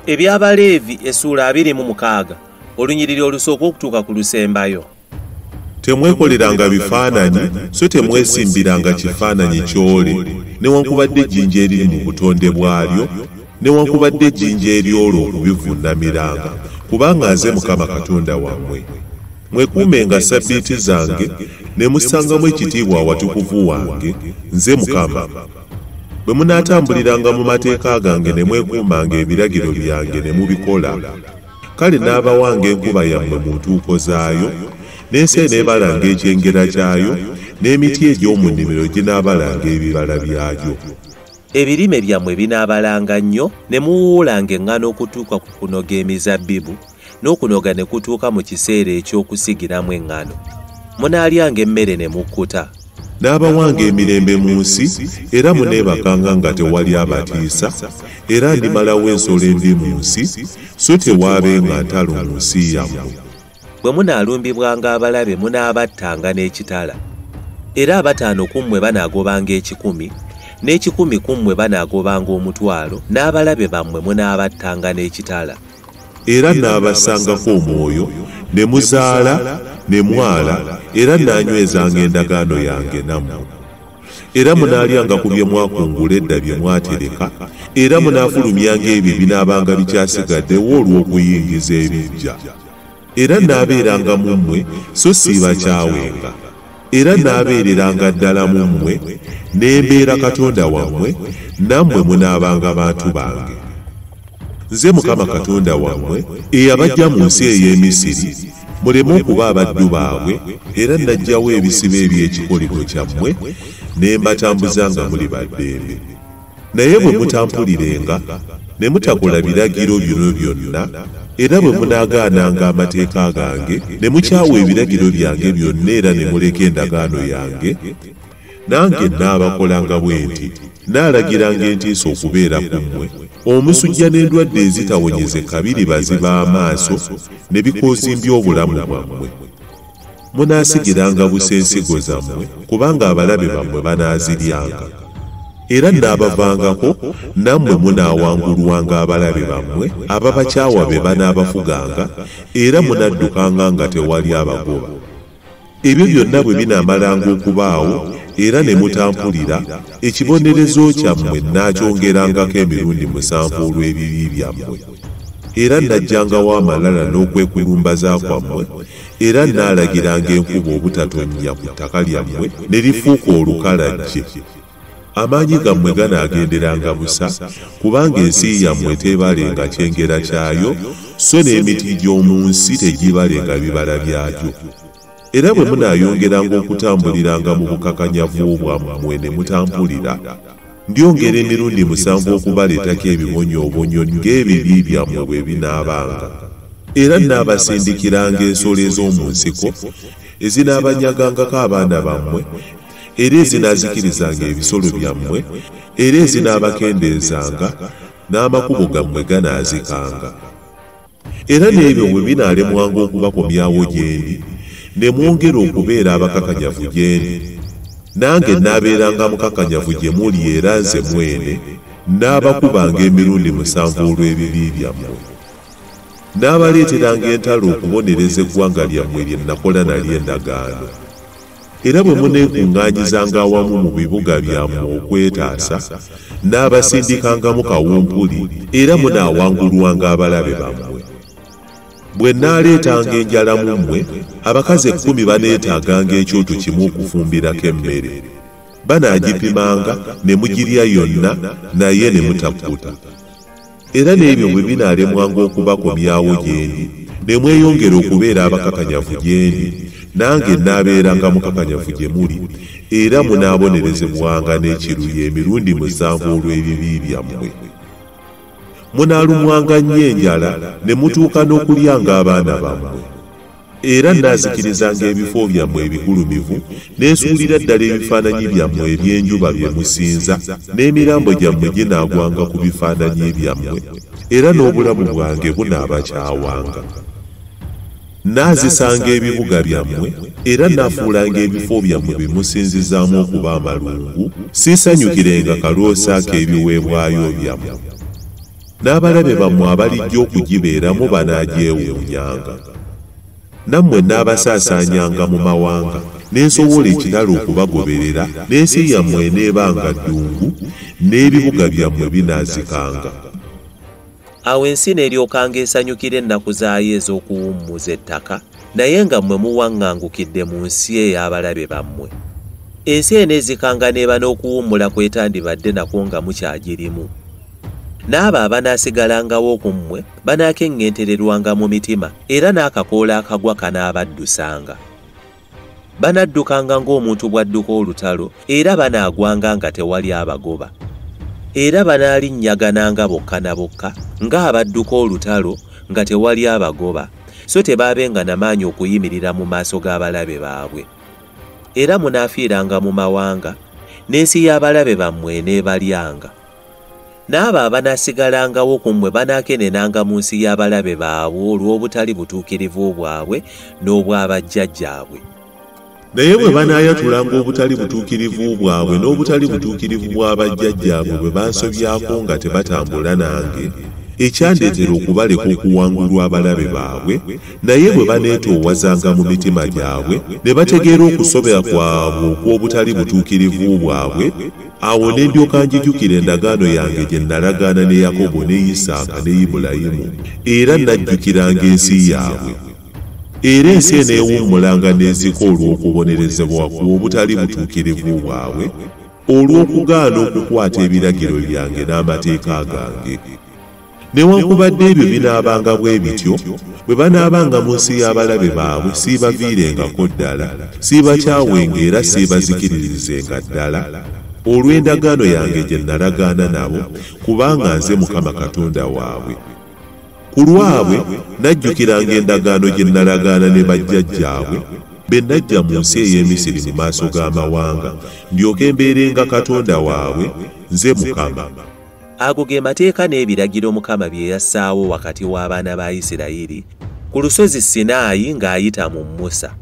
Eby'Abaleevi essuula 26 olunyiriri olusooka okutuuka ku lusembayo. Temwekoleranga bifaananyi so temwesimbiranga kifaananyi kyole newankubadde ejjinja eriri mu butonde bwalyo newankubadde ejjinja eryole okubivuunamiranga, kubanga nze Mukama Katonda wammwe. Mwekuumenga ssabbiiti zange ne mussangamu ekitiibwa awatukuvu wange, nze Mukama. Bwe munaatambuliranga mu mateeka gange ne mwekuumanga ebiragiro byange ne mubikola, kale n'abawanga enkuba yammwe mu ntuuko zaayo, n'ensi eneebalanga ekyengera kyayo, n'emiti egy'omu nnimiro ginaabalanga ebibala byagyo. Ebirime byammwe binaabalanga nnyo, ne muwuulanga eŋŋano okutuuka ku kunoga emizabbibu, n'okunoga ne kutuuka mu kiseera eky'okusigiramu eŋŋano. Munaalyanga emmere ne mukkuta. N'abawanga emirembe mu nsi, era muneebakanga nga tewali abatiisa, era ndimalawo ensolo embi mu nsi, so tewaabenga ntalo mu nsi yammwe. Bwe munaalumbibwanga abalabe munaabattanga n'ekitala. Era 5 ku mmwe banaagobanga 1,000, n'1,000 ku mmwe banaagobanga 1,000, n'abalabe bammwe munaabattanga n'ekitala. Era n'abassangako omwoyo, ne muzaala, ne mwala, era naanywezanga endagaano yange nammwe. Era munaalyanga ku bye mwakungula edda bye mwatereka, era munaafulumyanga ebyo ebinaabanga bikyasigaddewo olw'okuyingiza ebiggya. Era naabeeranga mu mmwe, so siibakyawenga. Era naabeereranga ddala mu mmwe, ne mbeera Katonda wammwe, nammwe munaabanga bantu bange. Nze Mukama Katonda wammwe, eyabaggya mu nsi ey'e Misiri, muleme okuba abaddu baabwe, era naggyawo ebisibo eby'ekikoligo kyammwe, ne mbatambuza nga muli ba ddembe. Naye bwe mutampulirenga, ne mutakola biragiro bino byonna, era bwe munaagaananga amateeka gange, ne mukyawa ebiragiro byange byonna era ne muleka endagaano yange, nange nnaabakolanga bwe nti, nnaalagiranga entiisa okubeera ku mmwe, omusujja n'endwadde ezitawonyezeka biribaziba amaaso ne bikoozimbya obulamu bwammwe. Munaasigiranga busa ensigo zammwe, kubanga abalabe bammwe banaaziryanga. Era nnaabavangako, nammwe munaawangulwanga abalabe bammwe, ababakyawa be banaabafuganga, era munaddukanga nga tewali abagoba. Ebyo byonna bwe binaamalanga okubaawo, era ne mutampulira, ekibonerezo kyammwe nnaakyongerangako emirundi 7 olw'ebibi byammwe. Era nnagyangawo amalala n'okwekulumbaza kwammwe, era nnaalagiranga enkuba obutatonnya ku ttaka lyammwe ne lifuuka olukalajje. Amaanyi gammwe ganaagenderanga busa, kubanga ensi yammwe teebalenga kyengera kyayo, so n'emiti gy'omu nsi tegibalenga bibala byagyo. Era bwe munaayongeranga okutambuliranga mu bukakanyavu bwammwe ne mutampulira, ndyongera emirundi 7 okubaleetako ebibonyoobonyo ng'ebibi byammwe bwe binaabanga. Era nnaabasindikiranga ensolo ez'omu nsiko, ezinaabanyagangako abaana bammwe, era ezinaazikirizanga ebisolo byammwe, era ezinaabakendeezanga, n'amakubo gammwe ganaazikanga. Era n'ebyo bwe binaalemwanga okubakomyawo gye ndi, ne mwongera okubeera abakakanyavu gye ndi, nange nnaabeeranga mukakanyavu gye muli era nze mwene, nnaabakubanga emirundi 7 olw'ebibi byammwe. Nnaabaleeteranga entalo okubonereza eggwanga lyammwe lye nakola nalyo endagaano. Era bwe muneekuŋŋaanyizanga awamu mu bibuga byammwe okwetaasa, nnaabasindikangamu kawumpuli, era munaawangulwanga abalabe bammwe. Bwe nnaaleetanga enjala mu mmwe, abakazi 10 baneetaaganga ekyoto kimu okufumbirako emmere. Banaagipimanga ne mugirya yonna, naye ne mutakkuta. Era n'ebyo bwe binaalemwanga okubakomyawo gye ndi, ne mweyongera okubeera abakakanyavu gye ndi, nange nnaabeeranga mukakanyavu gye muli, era munaabonerezebwanga n'ekiruyi emirundi 7 olw'ebibi byammwe. Munaalumwanga nnyo enjala ne mutuuka n'okulyanga abaana bammwe. Era nnaazikirizanga ebifo byammwe ebigulumivu, ne nsuulira ddala ebifaananyi byammwe eby'enjuba bye musinza, n'emirambo gyammwe ginaagwanga ku bifaananyi byammwe, era n'obulamu bwange bunaabakyawanga. Nnaazisanga ebibuga byammwe, era nnaafuulanga ebifo byammwe bye musinzizaamu okuba amalungu, siisanyukirenga kaloosa ak'ebiweebwayo byammwe. N'abalabe bammwe abalijja okugibeeramu banaagyewuunyanga. Nammwe nnaabasaasaanyanga mu mawanga, ne nsowola ekitala okubagoberera, n'ensi yammwe eneebanga ddungu, n'ebibuga byammwe binaazikanga. Awo ensi n'eryokanga esanyukira ennaku zaayo ez'okuwummuza ettaka, naye nga mmwe muwaŋŋangukidde mu nsi ey'abalabe bammwe. Ensi eneezikanga n'eba n'okuwummula kw'etandibadde nakwo nga mukyagirimu. N'abo abanaasigalangawo ku mmwe banaakeŋŋentererwanga mu mitima, era n'akakoola akagwa kanaabaddusanga. Banaddukanga ng'omuntu bw'adduka olutalo, era banaagwanga nga tewali abagoba. Era banaalinnyagananga bokka na bokka ng'abadduka olutalo nga tewali abagoba, so tebaabenga na maanyi okuyimirira mu maaso g'abalabe baabwe. Era munaafiiranga mu mawanga, n'ensi y'abalabe bammwe eneebalyanga. N'abo abanaasigalangawo ku mmwe banaakenenanga mu nsi y'abalabe baabwe olw'obutali butuukirivu bwabwe n'obw'abajjajjaabwe. Naye bwe banaayatulanga obutali butuukirivu bwabwe n'obutali butuukirivu bwa bajjajjaabwe bwe bansobyako nga tebatambula nange, ekyandeetera okubaleka okuwangulwa abalabe baabwe, naye bwe baneetoowazanga mu mitima gyabwe ne bategeera okusobya kwabwe okw'obutali butuukirivu bwabwe, awo ne ndyoka njijukira endagaano yange gye nalagaana ne Yakobo ne Isaaka ne Ibulayimu, era najjukiranga ensi yaabwe. Era ensi eneewummulanga n'ezika olw'okubonerezebwa kw'obutali butuukirivu bwabwe, olw'okugaana okukwata ebiragiro byange n'amateeka gange. Newankubadde ebyo binaabanga bwe bityo, bwe banaabanga mu nsi y'abalabe baabwe siibaviirengako ddala, siibakyawenga era siibazikiririzenga ddala, olw'endagaano yange gye nalagaana nabo, kubanga nze Mukama Katonda waabwe. Ku lwabwe najjukiranga endagaano gye nalagaana ne bajjajjaabwe, be najja mu nsi ey'e Misiri mu maaso g'amawanga, ndyoke mbeerenga Katonda waabwe, nze Mukama. Ago ge mateeka n'ebiragiro Mukama bye yassaawo wakati w'abaana ba Isirayiri ku lusozi Sinaayi ng'ayita mu Musa.